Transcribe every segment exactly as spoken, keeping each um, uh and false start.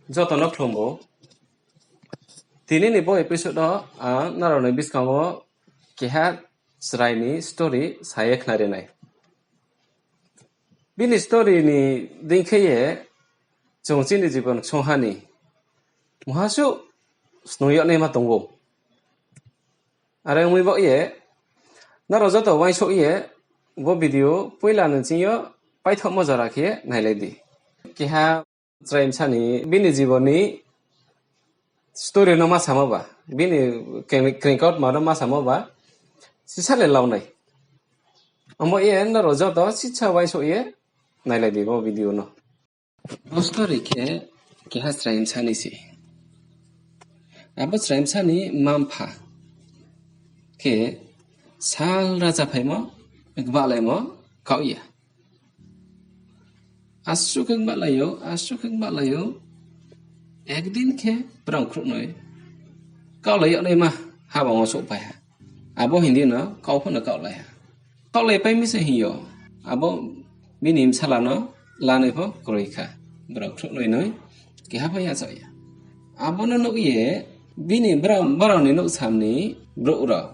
Joto no khlumbo. Tini ni bo episode o ang nrao ni buskang wo keha chrai ni story sa ye khnari nai. Bini story ni deing khe ye chung chini jibon ksongha ni muha suh snung yag naima tong ou. Are ongmi baoh ye, nrao joto uaingsouh ye, bo video poila ni ching yo paithohmo jora khe nailai di. Keha chrai bsa ni bini jibon ni story no ma samo ba, bini kring-, kringkautma no ma samo ba, sisa le lau nai. Abo ye nrao joto sisa uaingsouh ye nailai di bo video no. Bo story khe keha chrai bsa ni se. Abo chrai bsa ni mma-mpha khe salra chaphaimo, gbalaimo kaoh ya. Asuh khe gbalai ou, asuh khe gbalai ou. Ekdin khe brao khrouhnoi kaohlai yag naima habang wo souhphai ha. Abo hing di no kau pho no kaohlai ha. Kaohlaipai mi se hing yo. Abo bini bsala no lanai pho kroi kha. Brao khrouhnoi noi keha pho yachaoh ya. Abo no nuh ye bini brao, brao ni nouhsam ni brouh rao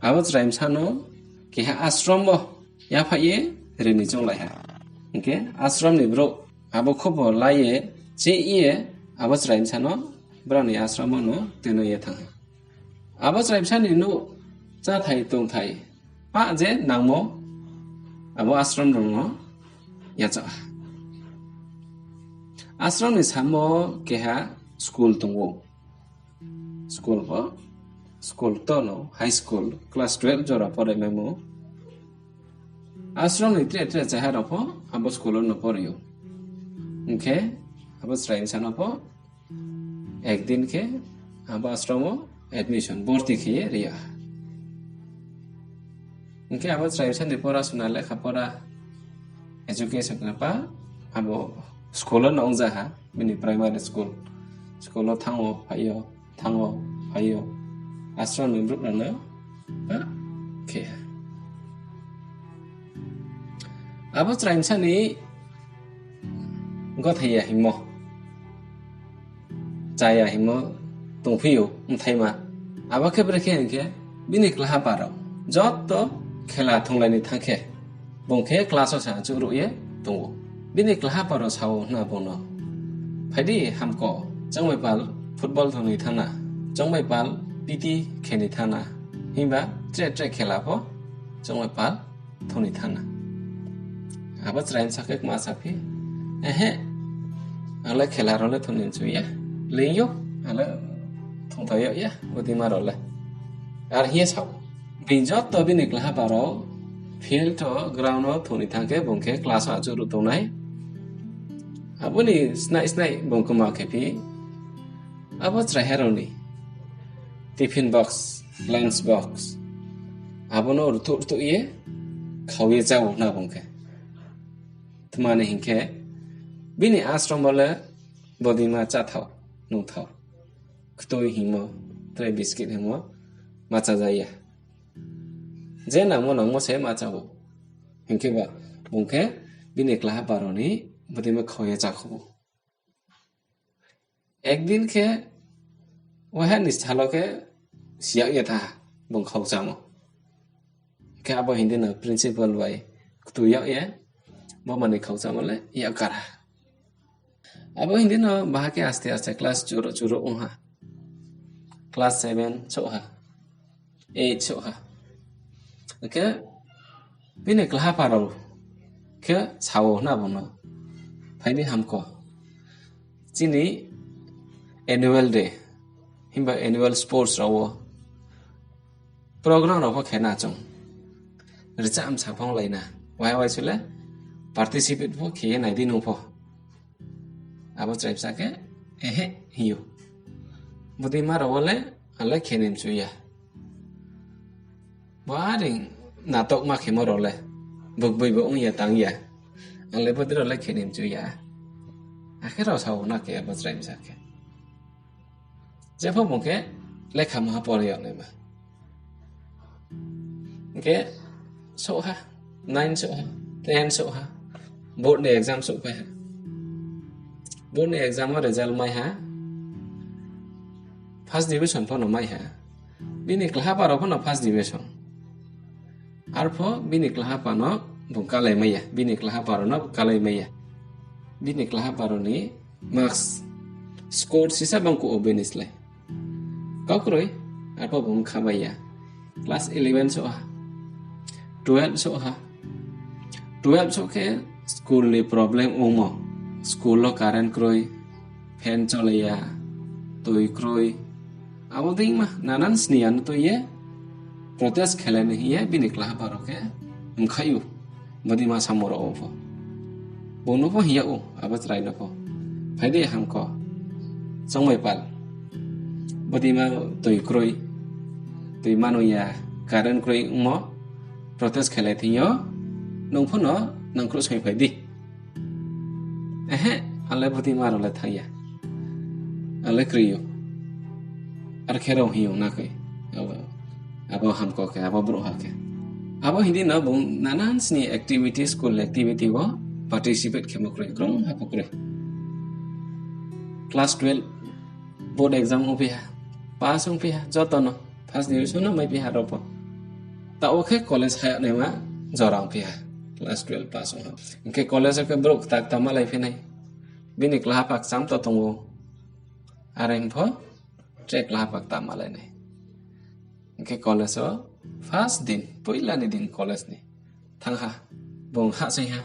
abo chrai bsa no keha ashram wo yaphaih ye ri ni chounglai ha. Hing khe ashram ni brouh abo khobor la ye, cheh ye, abo chrai bsa no brao ni ashram wo no tuinang ye thanng ha. Abo chrai bsa ni nouh cháthai tongthai pah je nangmo abo ashram rao no yachaoh ha. Ashram ni samo keha school tong ou. School pho, school to no, high school, class twelve jora porai maimo. Ashram ni tre tre chahai rao pho abo school wo no porai ou. Hing khe abo chrai bsa no pho ekdin khe abo ashram wo admission, borti khe ye ri ya. Hing khe abo chrai bsa ni porasuna lekha pora, education khe pa abo school wo no ongja ha, bini primary school. School wo thanng wo, phai yo, thanng wo, phai yo. Ashram ni brouh rao no pa khe ha. Abo chrai bsa ni gothai ya hingmo, chá ya hingmo tongphi ou, bthaima. Abo khe brekhe hing khe, bini klaha pa rao joto khela thunglai ni thanng khe, bung khe class wo se achouh ruh ye tong ou. Bini klaha pa rao sa ou hna bung no, phai di hamko, chung bai pal football thung ni thanng na, chung bai pal P T khe ni thanng na, himba tre tre khela pho chung bai pal thung ni thanng na. Abo chrai bsa khe kma saphi, ehe, ang le khela rao le thung ni mchu ya, leing yo, ang le thungthao yag ya, bodeima rao le. Ar hing ye sa ou. Bini joto bini klaha pa rao field wo, ground wo thung ni thanng khe bung khe class wo achouh ruh tongnai. Abo ni snai snai bung kma khe phi, abo chraiha rao ni tiffin box, lunch box, abo no rtuh rtuh ye khau ye chá ou hna bung khe. Tma ni hing khe, bini ashram wo le bodeima cháthao, nungthao, ktui hingmo, tre biscuit hingmo ma chája ya. Je nangmo nangmo se ma chá ou. Hing khe ba, bung khe bini klaha pa rao ni bodeima khau ye chákhou ou. Ekdin khe, waiha ni sal wo khe siyag ye tha, bung khau chámo. Khe abo hing di no principal bai ktui yag ye, bo mani khau chámo le yag kar ha. Abo hing di no baha khe aste aste class churuh churuh ong ha. Class seven souh ha, eight souh ha. Khe bini klaha pa rao khe sa ou hna bung no, phai di hamko, chini annual day, himba annual sports rao wo program rao pho khe na chung. Rchah msa phonglai na. Waiha waisu le participate pho khe ye nai di nung pho. Abo chrai bsa khe, ehe, hing ou. Bodeima rao wo le, ang le khe ni mchu ya. Bo are natok ma khemo rao le, bukboi bo ong ya tang ya. Ang le bodei rao le khe ni mchu ya. Akhe rao sa ou na khe abo chrai bsa khe. Jepho bung khe lekha maha pore yag naima. Hing khe souh ha, nine souh ha, ten souh ha, board ni exam souhphai ha. Board ni exam wo result mai ha, first division pho no mai ha. Bini klaha pa rao pho no first division. Arpho bini klaha pa no bung kalai mai ya, bini klaha pa rao no kalai mai ya. Bini klaha pa rao ni marks, score sisa bangkuh ou bini slái. Kaukroi, arpho bung kha bai ya. Class eleven souh ha, twelve souh ha. Twelve souh khe school ni problem ongmo. School wo current kroi, fan cholai ya, toi kroi. Abo deima nanan sni ya no tui ye protest khelai ni hing ye bini klaha pa rao khe mkhaih ou. Bodeima samung rao wo pho, bung no pho hing yag ou, abo chrai no pho, phai di hamko, chongmai pal. Bodeima toi kroi, toi manoi ya, current kroi ongmo, protest khelai thing yo, nung pho no nangkhruh soi phai di. Ehe, ang le bodeima rao le thanng ya. Ang le kroi ou. Ar khe rao hing ou na khe. Abo, abo hamko khe, abo brouhha khe. Abo hing di no bung nanan sni activity, school activity wo participate khemo kroi, krungha pho kroi. Class twelve board exam ongphi ha, pass ongphi ha, joto no first division no maiphi ha rao pho. Taoh wo khe college haya naima jora ongphi ha, class twelve pass ong ha. Hing khe college wo khe brouh kta kta malai phi nai. Bini klaha pa kcham to tong ou. Are hing pho, tre klaha pa kta malai nai. Hing khe college wo first din, poila ni din college ni thanng ha, bung hahsoing ha.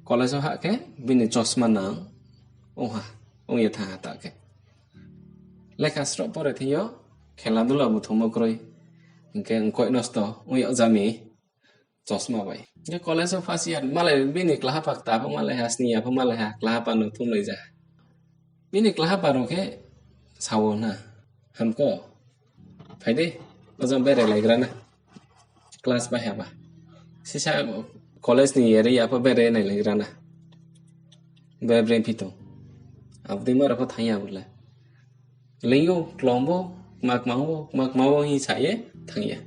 College wo hah khe bini chosma nang ong ha, ong ye thanng ha ta khe. Lekha sroh pore thing yo, khela dula buthumo kroi. Hing khe mkoih nosto ong yag jami, chosma bai. Hing khe college wo first year, malai bini klaha pa kta pho malai ha, sni ya pho malai ha, klaha pa no thumlai ja ha. Bini klaha pa rao khe sa wo na, hamko, phai di, ojang berai laigra na. Class pai ha ba. Sisa college ni area pho berai nai laigra na. Be breng phi tong. Abo deima rao pho thanng ya bo le. Leing ou, klom bo, kma kma wo, kma kma wo hing sa ye thanng ya.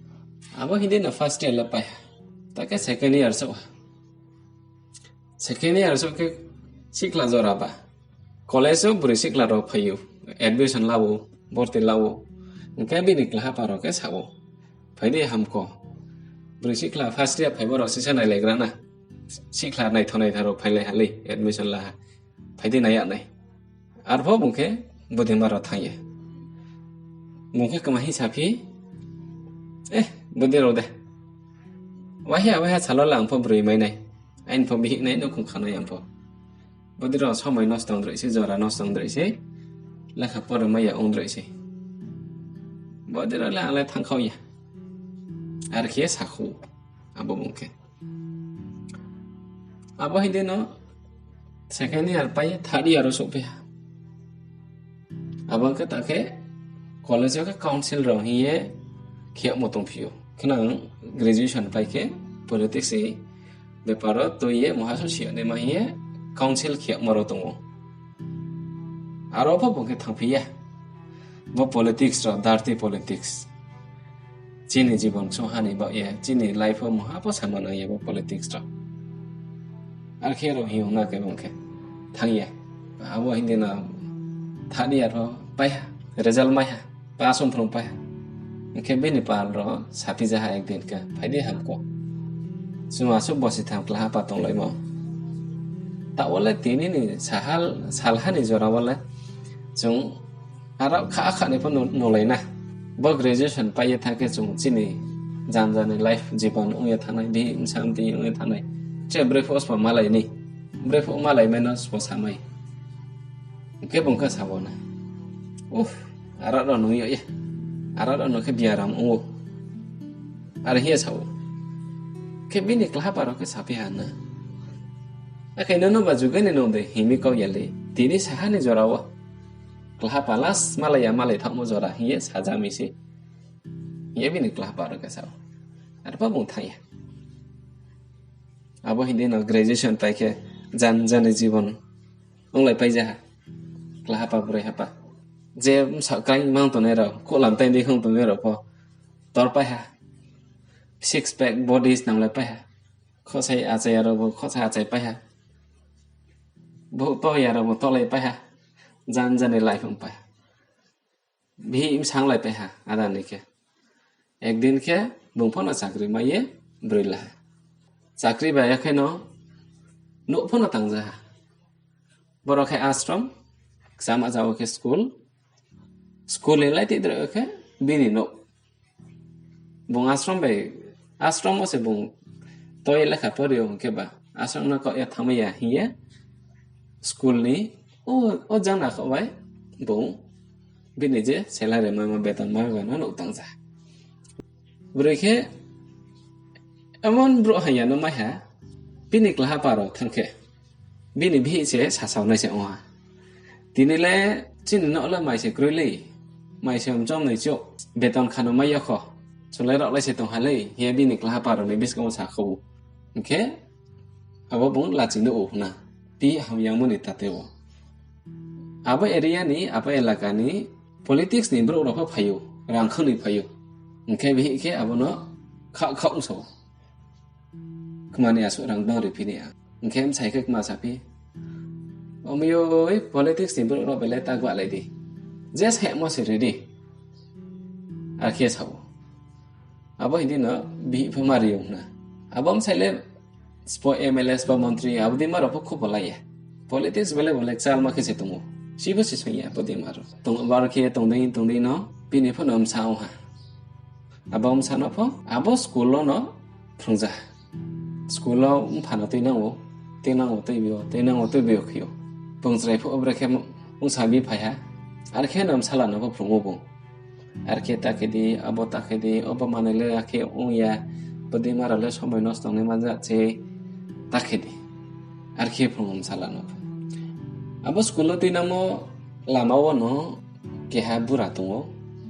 Abo hing di no first year le pai ha. Ta khe second year souh ha. Second year souh khe sikhla jora ba. College wo broi sikhla rao phai ou, admission la ou, borti la ou. Hing khe bini klaha pa rao khe sa ou, phai di hamko. Broi sikhla first year phai bo rao sisa nai laigra na. Sikhla naitho naitha rao phailai ha lei, admission la ha. Phai di nai yag nai. Arpho bung khe bodeima rao thanng ye. Bung khe kma hing saphi, eh, bodei rao de. Waiha, waiha salo le ang pho broi mai nai. Aini pho bihih nai, nouhkhong kha nai ang pho. Bodei rao somoi nosto ong droi se, jora nosto ong droi se. Lekha pore mai ya ong droi se. Bodei rao le ang le thanngkhau ya. Are khe sakhouh, abo bung khe. Abo hing di no second year pai ye third year wo souhphi ha. Abo khe ta khe college wo khe council rao hing ye kheyagmo tongphi ou. Khnang graduation pai khe politics ni bepar wo tui ye muha suh si yag naima hing ye council kheyagmo rao tong ou. Aro pho bung khe thanngphi ya. Bo politics rao, dirty politics. Chini jibon ksungha ni baoh ye, chini life wo muha pho sama nang ya bo politics rao. Are khe rao hing ong na khe bung khe thanng ya. Abo hing di no third year pho pai ha, result mai ha, pass ong phrung pai ha. Hing khe bini pal rao saphi ja ha ekdin khe, phai di hamko. Chung asuh bosi tham klaha pa tonglaimo. Taoh wo le tini ni sahal, salha ni jora wo le chung aro kha kha ni pho nu-, nulai na. Bo graduation pai ye thanng khe chung chini janja ni life jibon ong ye thanng nai, bihih bsa mtoi ong ye thanng nai. Che broi pho sbo malai ni, broi pho malai mai no sbo samai. Hing khe bung khe sa wo na, Uff, aro rao nung yag ye, aro rao no khe biaram ong ou. Are hing ye sa ou. Khe bini klaha pa rao khe saphi ha na, Akhe nono ba jugai ni nung de hing mi kau ya le, tini sahal ni jora wo klaha pa last malai ya malai thanngmo jora hing ye saja mi se. Hing ye bini klaha pa rao khe sa ou. Arpho bung thanng ya. Abo hing di no graduation pai khe janja ni jibon onglai pai ja ha. Klaha pa broi ha pa, je bsa kraing mang tongnai rao, khouhlam tai dei khong tongnai rao pho tor pai ha. Six pack bodies nanglai pai ha. Khosai achai ya rao bo khosai achai pai ha. Bouh to ya rao bo tolai pai ha. Jan jan ni life ongpai ha. Bihih bsang laipai ha, ada ni khe. Ekdin khe bung pho no chakri mai ye broi la ha. Chakri bai ya khe no nouh pho no tangja ha. Boro khe ashram, kchama ja wo khe school. School ni laitidroh khe bini nouh. Bung ashram bai, ashram wo se bung toi lekha pori yo hing khe ba, ashram no kaoh ya thanngmai ya hing ye, school ni o, o jang na khaoh bai bung bini je salary maimo, beton maimo no nouh tangja. Broi khe emon brouh hamya no mai ha, bini klaha pa rao thanng khe, bini bihih se sasaonai se ong ha. Tini le chini nouh le mai se kroi lei, mai se mchom noi chouh, beton kha no mai ya kho, chung le raohlai se tong ha lei, hing ye bini klaha pa rao ni buskang wo sa kha ou. Hing khe abo bung lachi nuh ou na, bihih hamyangmo ni tate wo. Abo area ni, abo elaka ni politics ni brouh rao pho phai ou, rang kha ni phai ou. Hing khe bihih khe abo no khaoh khaoh ong sa ou. Kma ni asuh rang bang ri phi ni a. Hing khe bsai khe kma saphi, Omo yoi politics ni brouh rao bai le ta gualai di. Je sahmo se ri di. Ar khe sa ou. Abo hing di no bihih pho ma ri ong na. Abo bsai le sbo M L A, sbo montri, abo dei ma rao pho khubo lai ya. Politics bai le bo le kchalma khe se tong ou. Sibo se soing ya abo dei ma rao. Tong, bar khe tong dei, tong dei no, bini pho no bsa ong ha. Abo bsa no pho, abo school wo no phrungja ha. School wo mpha no tuinang ou, tuinang ou tuibi ou, tuinang ou tuibi ou khe ou. Bung chrai phuh wo brekhe ongsa bi phai ha. Ar khe no bsala no pho phrung ou bung. Ar khe ta khe di, abo ta khe di, obo manoi le akhe ong ya, bodei ma rao le somoi nosto ongnaima ja se, ta khe di. Ar khe phrung ou bsala no pho. Abo school wo tuinangmo lama wo no keha bura tong ou,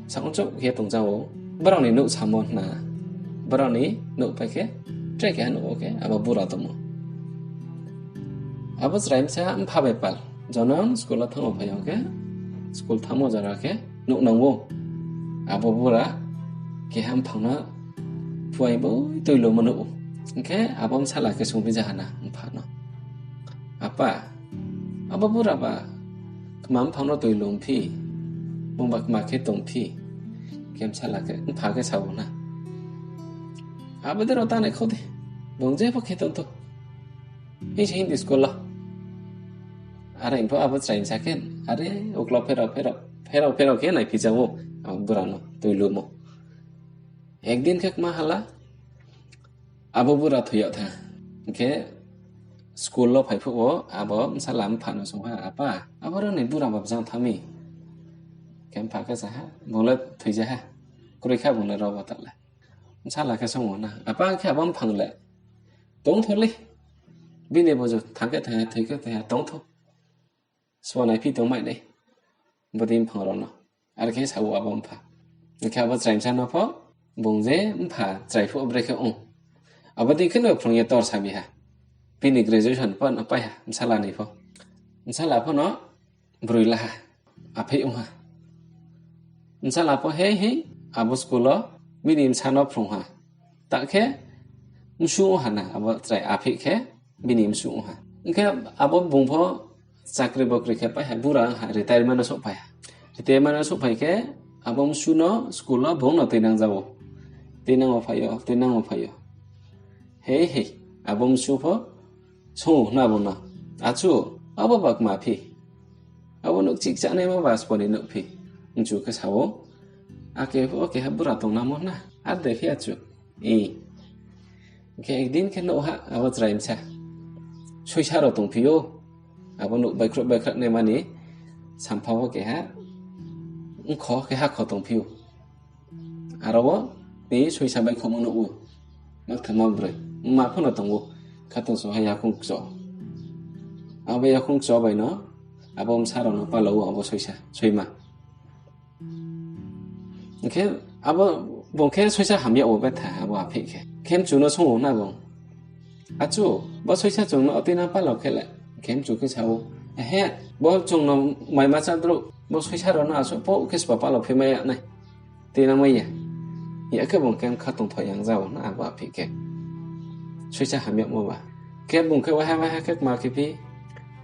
saohchouh khe tongja ou, brao ni nouh samo hna, brao ni nouh pai khe, tre keha nouh wo khe abo bura tongmo. Abo chrai bsa mpha bai pal, jonom school wo thanngmo phai ya khe, school thanngmo jora khe nuhnang ou. Abo bura keha mphang no phuaing bo tuilumo nuh ou. Hing khe abo bsala khe sungbi ja ha na mpha no, Apa, abo bura ba kma mphang no tuilum phi, bung ba kma khe tong phi? Khe bsala khe, mpha khe sa ou na, Abo dei rao ta nai khou di, bung je pho khe tong thou. Hing se hing di school wo. Are pho abo chrai bsa khe, are uklau pherao pherao, pherao pherao khe naiphi ja ou, abo bura no tuilumo. Ekdin khe kma hala, abo bura thoi yag tha. Hing khe school wo phai phuh wo abo bsala mpha no sung ha, Apa, abo rao ni bura ba bjang tha mi? Khe mpha khe sa ha, Bung le thoi ja ha, kroi kha bung le rao bo ta le. Bsala khe sung ou na, Apa, khe abo mphang le tong thou le, bini buzu thanng khe thanng ya, thoi khe thoi ya, tong thou. Sbo naiphi tongmai nai, bodei mphang rao no. Are khe sa ou abo mpha. Hing khe abo chrai bsa no pho, bung je mpha chrai phuh wo brekhe ong, abo dei khe no phrung ye tor sa mi ha. Bini graduation pho no pai ha, bsala ni pho. Bsala pho no broi la ha, apheih ong ha. Bsala pho hei hei abo school wo bini bsa no phrung ha. Ta khe bsuh ong ha na, abo chrai apheih khe bini bsuh ong ha. Hing khe abo bung pho chakri bokri khe pai ha, bura ong ha, retirement no souhphai ha. Retirement no souhphai khe abo bsuh no school wo bung no tuinang ja ou. Tuinang wo phai yo, tuinang wo phai yo. Hei hei, abo bsuh pho sung ou na bung no, Achu, abo ba kma phi? Abo nouh chih kchanaimo ba sbo ni nouh phi? Mchu khe sa ou, Ake pho keha bura tongnamo na, ar de phi achu. Hing khe ekdin khe nouh ha abo chrai bsa, soisa rao tongphi ou. Abo nouh baihkhrouh baihkhrouh naima ni sampha wo keha, ongkho keha kho tongphi ou. Aro wo ni soisa baihkhouhmo nuh ou. Makthama broi, mma pho no tong ou, khatungsung ha yakoung kcho. Abo yakoung kcho bai no abo bsa rao no pala ou abo soisa, soima. Hing khe abo bung khe soisa hamya wo betha abo apheih khe. Khe mchu no sung ou na bung, Achu, bo soisa chung no tuinang pala khe le? Khe mchu khe sa ou, Ehe, bo chung no maima chádrouh, bo soisa rao no asuh pho khe sbo pala phi mai ya nai. Tuinang mai ya. Hing ya khe bung khe bkha tongtho yang ja ou na abo apheih khe. Soisa hamyagmo ba. Khe bung khe waiha waiha khe kma khe phi,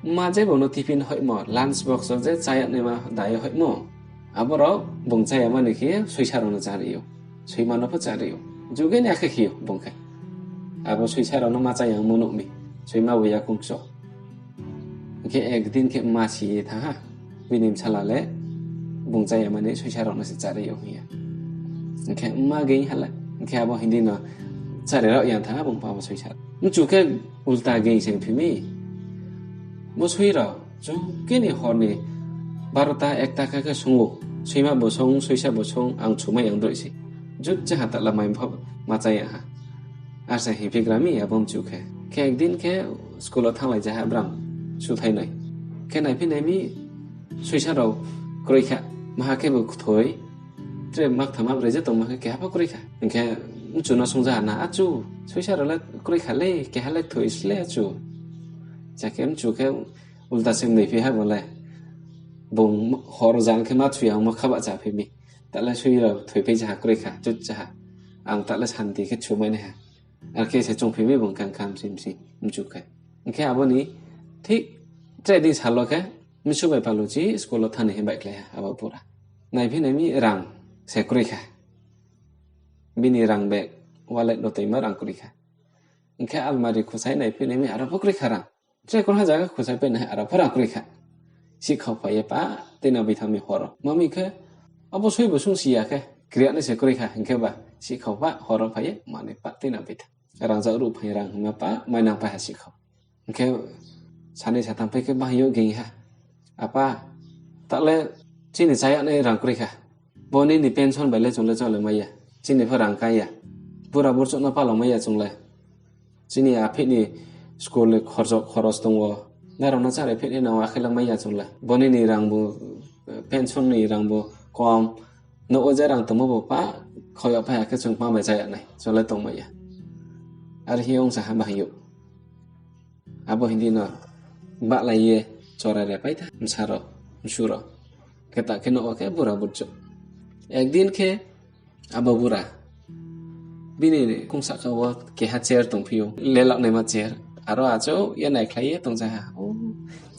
Mma je bung no tiffin hoihmo, lunch box wo je chá yag naima dai ye hoihmo, abo rao bung chá yama ni khe soisa rao no chári ou, soima no pho chári ou. Juge ni akhe khe ou bung khe. Abo soisa rao no ma chá yagmo nuh mi, soima bo yakoung kcho. Hing khe ekdin khe mma si ye thanng ha, bini bsala le bung chá yama ni soisa rao no se chári ou hing ye. Hing khe mma geing ha le, hing khe abo hing di no chári rao yang thanng ha bung pho abo soisa. Mchu khe ulta geing se phi mi. Bo soi rao, juge ni hor ni barota ekta kha khe song ou, soima bo song, soisa bo song, ang chumai yang droih se. Jut cha ha ta la mai pho ma chá ya ha. Ar se hingphi gra mi abo mchu khe. Khe ekdin khe school wo thannglai ja ha brang, suthai noi. Khe naiphi nai mi soisa rao kroi kha, maha khe bo kthoi. Tre maktham abrai je tongma khe keha pho kroi kha. Hing khe mchu no sung ja ha na, achu, soisa rao le kroi kha le, keha le kthoi sle achu. Ja khe mchu khe ulta se mnoiphi ha bo le. Bung hor jang khe ma chu ya ongmo kha bahcha phi mi. Ta le soi rao thoiphai ja ha kroi kha, jut ja ha. Ang ta le santi khe chumai nai ha. Ar khe se choungphi mi bung kang kha msi msi mchu khe. Hing khe abo ni thik tre dei sal wo khe msu bai paluchi school wo thanng ni hing baihkhlai ha abo bura. Naiphi nai mi rang se kroi kha. Bini rang bag, wallet no toima rang kroi kha. Hing khe almari khusai naiphi nai mi aro pho kroi kha rang. Tre kroi ha zaga khusai pai nai aro pho rang kroi kha. Sihkhau phai ye pa tuina baithang mi hor wo. Ma mi khe, abo soi bo sung si ya khe, kria nai se kroi kha, hing khe ba, sihkhau pa hor wo phai ye, manoi pa tuina baithang. Rangzag ruh phai rang hingma pa, mainang pai ha sihkhau. Hing khe sanai satham pai khe bahai yo geing ha. Apa, ta le chini chá yag nai rang kroi kha. Bo nini pension bai le chung le chole mai ya. Chini pho rang kai ya. Bura burchouh no palo mai ya chung le. Chini aphih ni school ni khorjo khoros tong ou. Nrao no chári phih nai nang akhe le mai ya chung le. Bo nini rang bo, pension ni rang bo kom. Nouh wo je rang tongmo bo pa, khau yag phai ya khe chung ma bai chá yag nai. Chung le tong mai ya. Are hing ye ongsa ha bahai ou. Abo hing di no bahlai ye chora re pai tha, bsa rao, msu rao. Khe ta khe nouh wo khe bura burchouh. Ekdin khe abo bura bini khoung sahka wo keha chair tongphi ou, lelak naima chair. Aro achouh ye naikhlai ye tong ja ha. O,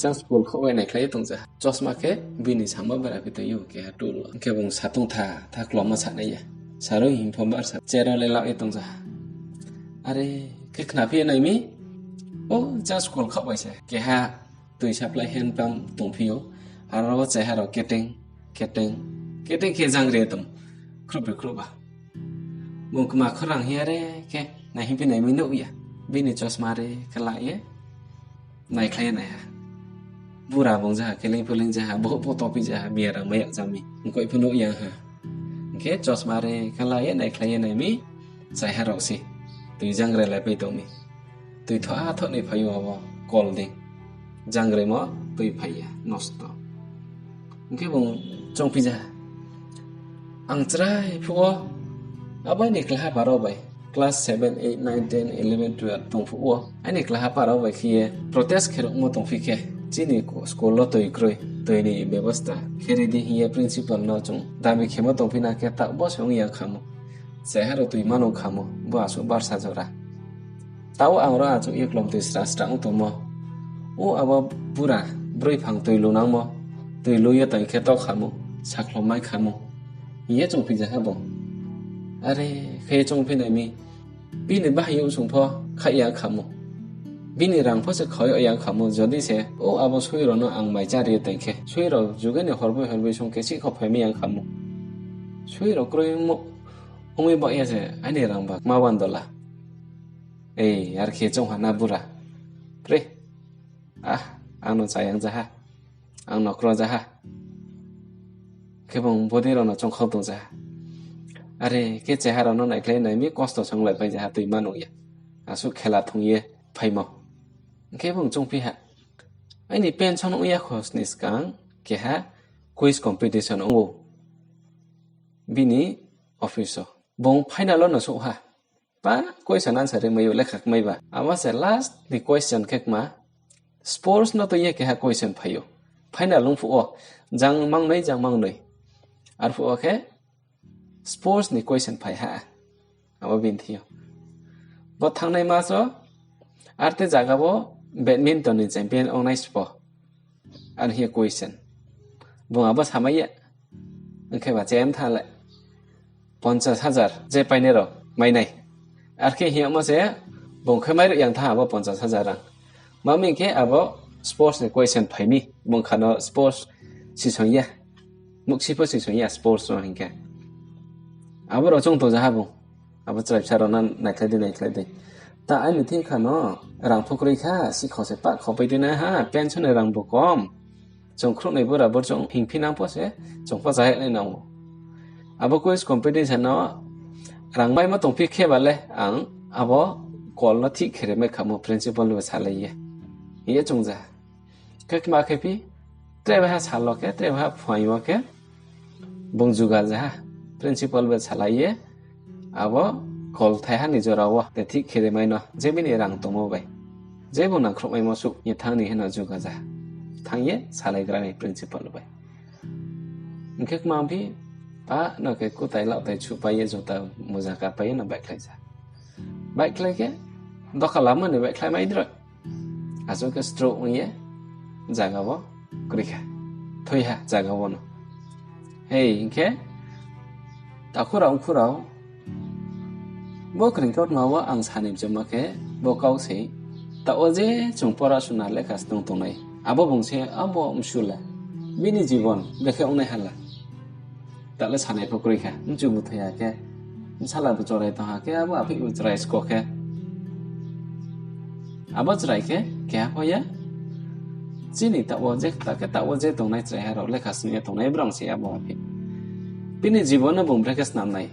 jang school khaoh bai naikhlai ye tong ja ha. Chosma khe bini samo bera phi tong ou, keha tool wo. Hing khe bung sa tong tha, tha klomma sanai ya. Sarui hing pho bar sa, chair wo lelak ye tong ja ha. Are khe khnaphi ye nai mi, o jang school khaoh bai se keha tui supply hand pump tongphi ou, aro wo chaiha rao keteng, keteng, keteng khe jang re tong, khruhbroi khruhba. Bung kma khorang hing are khe naihingphi nai mi nuh ya, bini chosma re khe la ye, naikhlai ye nai ha. Bura bung ja ha, khe leing pho leing ja ha, bohouh pho tophi ja ha, miya rang mai yag ja mi, mkoih pho nuh ya ha. Hing khe chosma re khe la ye naikhlai ye nai mi, chaiha rao se, tui jang re lai pai tong mi. Tui thoh a thoh ni phai ou abo kol dei. Jang remo tui phai ya, nosto. Hing khe bung choungphi ja ha. Ang chrai phuh wo, abo aini klaha parao bai, class seven, eight, nine, ten, eleven, twelve tong phuh wo, aini klaha parao bai khe ye protest khe ruhmo tongphi khe, chini school wo tui kroi, tui ni bebosta khe ri di hing ye principal no chung dabi khemo tongphi na khe, taoh bo se ong ya khamo. Chaiha rao tui mano khamo, bo asuh barsa jora. Taoh ang ro achouh ye klomtui sra sra ong tongmo. O abo bura, broi phang tui lunangmo, tui lu ye tong khe tau khamo, sakhlom mai khamo. Hing ye choungphi ja ha bo. Are khe choungphi nai mi, bini bahai yo sung pho khaih ya khamo. Bini rang pho se khau yag ya khamo, jodi se, o abo soi rao no ang mai chári ye tong khe, soi rao juge ni horbai horbai sung khe sihkhau phai mai ya khamo. Soi rao kroi mo, ong mi bah ya se, aini rang ba ma wan dola. Ei, ar khe choung ha na bura. Pre, ah, ang no chayang ja ha. Ang no kro ja ha. Khe bung bodei rao no choungkhau tong ja ha. Are khe cheha rao no naikhlai nai mi kosto se onglai pai ja ha, tui ma nung ya. Asuh khela thung ye phaimo. Khe bung choungphi ha. Aini pension ong ya kho sni skang keha quiz competition ong ou. Bini office wo. Bung final wo no souh ha. Pa question answer rimai ou lekha kmai ba. Abo se last ni question khe kma, sports no tui ye keha question phai ou. Final ong phuh wo, jang mangnoi, jang mangnoi. Arphuh wo khe sports ni question phai ha. Abo bini thing yo. Bo thangnai mas wo, arte zaga wo, badminton ni champion ongnai sbo? Are hing ye question. Bung abo samai ye. Hing khe ba chem tha le ponchas hajar je painai rao mai nai. Are khe hing yagmo se bung khe mairuh yang tha abo ponchas hajar rang. Ma mi hing khe abo sports ni question phai mi. Bung kha no sports sisong ya. Muksi pho sisong ya sports no hing khe. Abo rao chung tong ja ha bung. Abo chrai bsa rao no naikhlai di, naikhlai di. Ta aini thing kha no rang pho kroi kha, sikhao se pah khao pai di nai ha, pension ni rang bo kom. Chung khrouhnoi bura bur chung hingphi nang pho se, chung pho chaya nai nang ou. Abo quiz competition no rang maimo tongphi khe ba le ang abo call no thik khe ri mai khamo principal bai salai ye. Hing ye chung ja. Khe kma khe phi, tre baiha sal wo khe, tre baiha phuaing wo khe, bung juga ja ha, principal bai salai ye, abo call thaiha ni jora wo, te thik khe ri mai no, je bini rang tongmo bai, je bung nangkhruh maimo suh ye thanng ni hing no juga ja ha. Thanng ye salaigra ni principal bai. Hing khe kma phi, pa no khe kutai lauhtai suhpai ye, juta muja kapai ye no baihkhlai ja. Baihkhlai khe, doka lama ni baihkhlai mai droi. Achouh khe stroke ong ye zaga wo kroi kha. Thoi ha zaga wo no. Hei, hing khe, takhu rao, mkhu rao, bo kringkautma wo ang sa ni mchuma khe, bo kau se, taoh wo je chung porasuna lekha snung tongnai, abo bung se abo msu la, bini jibon bekhe ongnai ha la. Ta le sanai pho kroi kha, mchu bu thoi ha khe, bsala bu chorai tong ha khe, abo apheih bu chrai sko khe. Abo chrai khe, keha pho ya. Chini taoh wo je, ta khe taoh wo je tongnai chraiha rao, lekha snung ye tongnai brao se abo apheih. Bini jibon no bung brekhe snam nai.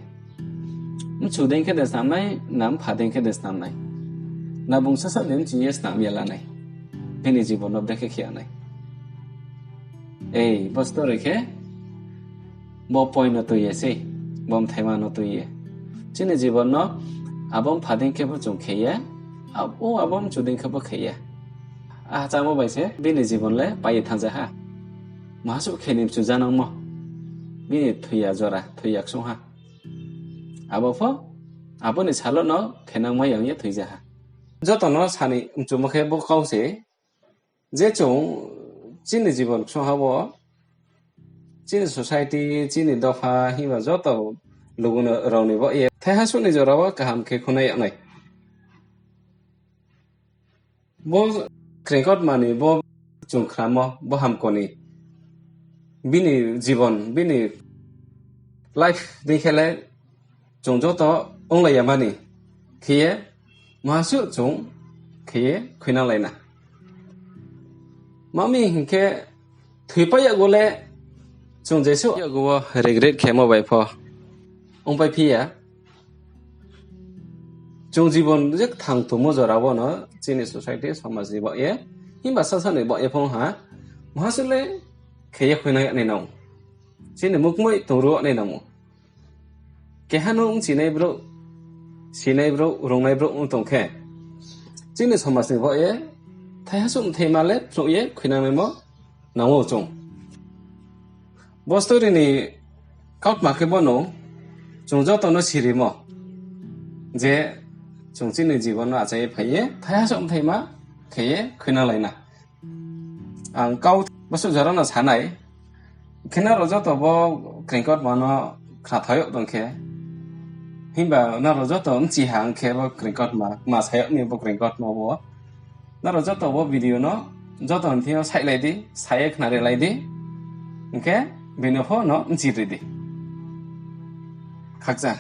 Mchu dei khe de snam nai, na mpha dei khe de snam nai. Na bung sasa de mchi ye snam ye la nai. Bini jibon no brekhe khe ya nai. Ei, bo story khe, bo point no tui ye sei, bo mthaima no tui ye. Chini jibon no abo mpha dei khe pho chung khe ye, abo, abo mchu dei khe pho khe ye. Ahchamo bai se bini jibon le pai ye thanng ja ha. Mahasuh khe ni mchu ja nangmo. Bini thoi ya jora, thoi ya ksung ha. Abo pho, abo ni salo no khenangmai ya ong ye thoi ja ha. Joto no sa ni mchumo khe bo kau se, je chung chini jibon ksung ha wo, chini society, chini dopha, himba joto lugu no rao ni baoh ye, thaiha suh ni jora wo kaham khe khunai yag nai. Bo kringkautma ni bo chung khnamo, bo hamko ni bini jibon, bini life dei khe le chung joto onglai ya mani khe ye, mahasuh chung khe ye khuinanglai na. Ma mi hing khe, thoipai yag wo le chung jesuh yag wo regret khemo bai pho ongpai phi ya. Chung jibon je kthang tongmo jora wo no chini society, somaj ni baoh ye, himba sasa ni baoh ye phong ha, mahasuh le khe ye khuinang yag nai nang ou. Chini mukmoi tongruh nai nang ou. Keha no ongchinai brouh, sinai brouh, rungnai brouh ong tong khe, chini somaj ni baoh ye, thaiha suh mthaima le phnuh ye khuinangnaimo nang ou chung. Bo story ni kautma khe bo no, chung joto no sirimo, je chung chini jibon no achai ye phai ye, thaiha suh mthaima khe ye khuinanglai na. Ang kau bosuh jora no sa nai, khe nrao joto bo kringkautma no khnathao yag tong khe, himba nrao joto bchi ha ong khe bo kringkautma, ma sa yag ni bo kringkautma wo. Nrao joto bo video no joto ni thing yo saihlai di, sa ye khnari lai di, hing khe bini pho no bchi ri di. Khakchang.